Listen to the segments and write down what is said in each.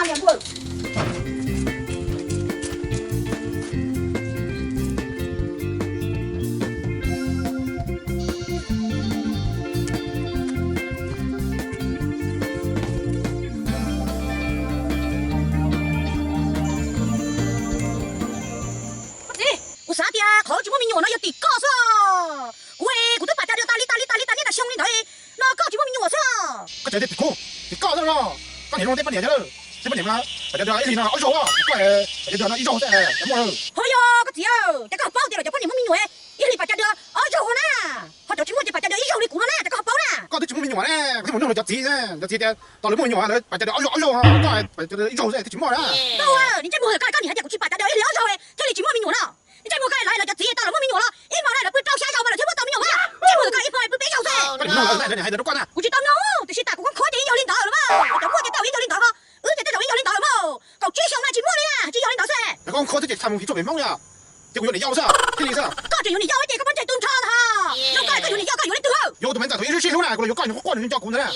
Koj txiv, kuv xav tias qhov tsis muaj me nyuam no yog tim koj xwb. Kuv, kuv twb pam cas das tas li tas li tas li tas niaj tas xyoo li ntawd no koj tsis muaj me nyuam xwb. Koj tseem tias tim kuv, tim koj xwb los? Koj niam zoo tej poj niam yog lawm, tej poj niam mas pam cas das ib hlis no ob zaug, koj pam cas das no ib zaug xwb muaj. Ho yog koj txiv, ces koj ho paub tias lawv cov poj niam muaj me nyuam ib hlis pam cas das ob zaug na. Ho cov tsis muaj ces pam cas das ib zaug li kuv no na, ces koj ho paub na. Koj twb tsis muaj me nyuam ne, koj twb mus nug lawv cov txiv, cov txiv tias tau lawv muaj me nyuam lawv pam cas das ob zaug ob zaug, koj pam cas das ib zaug xwb twb tsis muaj na. Koj, niag ntsej muag, koj niam hais tias kuv tsis pam cas das ib hlis ob zaug thiaj li tsis muaj me nyuam no. Niag ntsej muag, koj hais lawv cov txiv tau lawv muaj me nyuam los ib hmo no lawv pw rau xya zaus mas lawv thiaj muaj tau me nyuam mas. Ntsej muag, koj ib hmo pw peb zaus xwb. Kuv tsis tau nug, tiam sis tas kuv khoob khuav ces yeej yog li ntawd los mas, cov muaj ces tej zaum yeej yog li ntawd ho, wb ces tej zaum yeej yog li ntawd los mas. Kaum tsib xyoo no tsis muaj li na, tsis yog li ntawd xwb. Koj khoob khwb thiab ces txhais mus tiv tsuj pem Hmoob yom, ces kuv yuav niam yau xwb, thiaj li xwb. Koj tseem yuav niam yau ces koj pob ntseg tu nrho ntag. Zoo koj koj yuav niam yau koj yuav leej twg? Yuav tus me ntxawm thaum ub sib hlub na, kuv los yuav koj nws quaj nws nco kuv ntag na.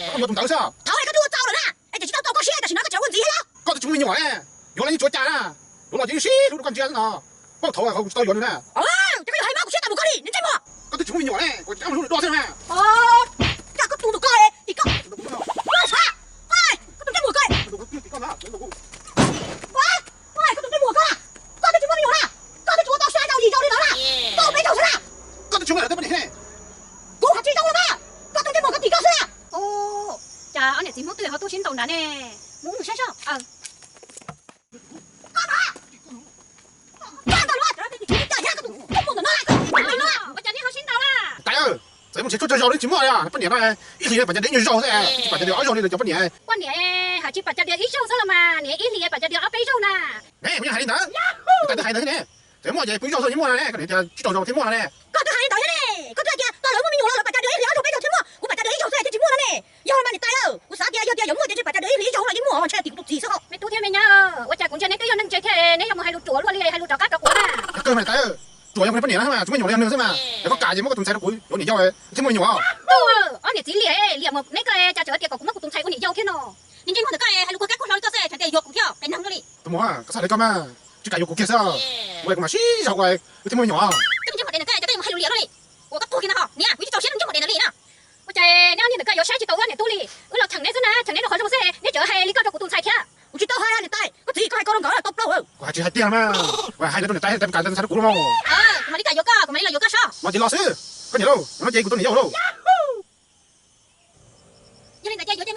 Koj yuav tus ntawd xwb. Thaum koj twb ua txaus lawm na, es tseem tsis tau tau koj siab tam sim no koj tseem ua ntxiv thiab los? Koj twb tsis muaj me nyuam ne, yuav los yeej sib hlub rau koj ntsia xwb no. Paub thaum kuv tsis tau yuav nws na. Ces koj yuav hais mas kuv siab tawv mus koj li niag ntsej muag. Koj twb tsis muaj me nyuam ne, kuv cab mus hlub nws dua xwb na. Koj tus ntawm koj, tim koj, koj tus ntsej muag koj, koj tus ntsej muag koj, koj twb tsis muaj me nyuam na, koj twb tsis ua tau xya zaus yim zaus li ntawd na, koj peb zaus xwb na. Koj twb tsis muaj lawv tej poj niam ne. Kuv hais tsis zoo los mas, koj tus ntsej muag koj tim koj xwb na. Cas ob niam txiv Hmoob twb ho tuaj sib ntaus nrad ne, mus ua mus saib soj. Ua cas nej ho sib ntaus na? Tais, txawm muaj tsis tsuaj tsaug zog li tsis muaj li, poj niam no ib hlis pam cas das ib nyuag zaug xwb, tsis pam cas das ob zaug li lawv cov poj niam. Poj niam hais tsis pam cas das ib zaug xwb los mas, niam ib hlis pam cas das ob peb zaug na. Ne, kuv yeej hais li ntawd, tais twb hais ntawd thiab ne. Txawm muaj ces pw ib zaug xwb tsis muaj ne, koj niam tias tsib rau zaus thiaj muaj no ne. Koj twb hais li ntawd thiab ne, koj twb hais tias tas lawv muaj me nyuam los lawv pam cas das ib hlis ob zaug peb zaug thiaj muaj, kuv pam cas das ib zaug xwb thiaj tsis muaj no ne. Yog mas niam tais, kuv xav tias yog tias yuav muaj ces tsis pam cas das ib hlis ib zaug no yeej muaj, ntshe tim kuv tus txiv xwb ho. Me tub thiab me nyab, ua cas kuv ntsia neb twb yog neeg ntse thiab neb yuav mus hais lus ruam luaj li, hais lus rov qab rov quav na. Kawg mas niam tais, ruam yog kuv niag poj niam na, tsis muaj me nyuam li yog nws xwb mas. Yog koj kam ces muab koj tus ntxhais rau kuv yuav niam yau thiaj muaj me nyuam. Tub, ob niam txiv liam, liam mas neb koj cas tseem tias kom kuv muab kuv tus ntxhais ua niam yau thiab no. Niag ntsej muag ntawm koj hais lus kuv kab kuj hlo li koj xwb, tseem tias yuav kuv thiab, pem neeg no li. Tus muam, koj txhob hais li koj mas, tsis kam yuav kuv kiag xwb, ua kuv mam sib zog ua wb thiaj muaj me nyuam. Koj niag ntsej muag tes ntawm koj, cas koj yuav mus hais lus liam luaj li, ua koj tuag kiag no ho. Niam, kuv tsis txaus siab niag ntsej muag tes ntawd li na. Ua cas neb ob niag ntawm koj yuav saib tsis taus wb niam tub li? Wb los cheem neb xwb na, cheem neb rau qhov zoo xwb, neb tseem hais li koj rau kuv tus ntxhais thiab. Kuv tsis tau hais niam tais, koj txiv koj hais ko rau nkawd tau plaub. Kuv hais tsis hais tiag mas, kuv hais rau niam tais, niam tais kam ntxhais rau kuv los mas. Kuv mam li kam yuav koj, kuv mam li los yuav koj sob. Los ces los xwb, koj niam lauj, no ces kuv tus niam yau lauj. Yog li ntawd ces yuav ces